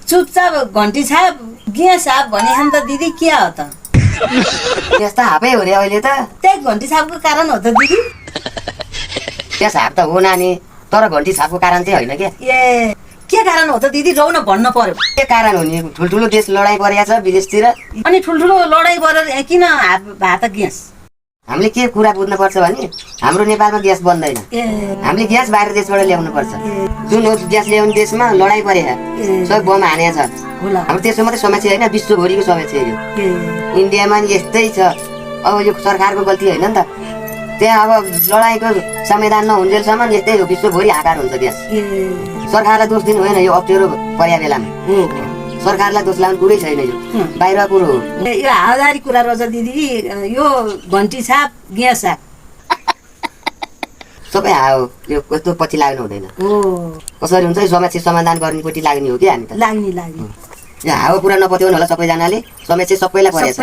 चुपचाप घन्टी छाप ग्यास छाप भने हम त दिदी के हो त त्यस्ता हापै हो रे अहिले त त्यही घन्टी छापको कारण हो त दिदी त्यस हाप त हो नानी तर घन्टी छापको कारण चाहिँ होइन क्या ए के कारण हो त दिदी रौ न भन्न पर्यो के कारण हो नि ठुल्ठुलो देश लडाइँ परेको छ विदेशतिर अनि ठुल्ठुलो लडाइँ गरेर किन भात ग्यास हामीले के कुरा बुझ्नुपर्छ भने हाम्रो नेपालमा ग्यास बन्दैन हामीले ग्यास बाहिर देशबाट ल्याउनु पर्छ जुन ग्यास ल्याउने देशमा लडाइँ परेको सब बम हानेको छ हाम्रो त्यसमा मात्रै समस्या होइन विश्वभरिको समस्या यो इन्डियामा नि यस्तै छ अब यो सरकारको गल्ती होइन नि त त्यहाँ अब लडाइँको संविधान नहुन्जेलसम्म यस्तै हो विश्वभरि आकार हुन्छ ग्यास सरकारलाई दोष दिनु भएन यो अप्ठ्यारो पर्या बेलामा सरकारलाई दोष लाग्नु कुरै छैन यो बाहिर कुरो हो यो हावादारी कुरा रहेछ दिदी यो घन्टी छाप ग्यास छाप सबै हाओ यो कस्तो पछि लाग्नु हुँदैन कसरी हुन्छ यो समस्या समाधान गर्नेपट्टि लाग्ने हो कि हामी त लाग्ने यो हावा पुरा नपत्याउनु होला सबैजनाले समस्या सबैलाई परेछ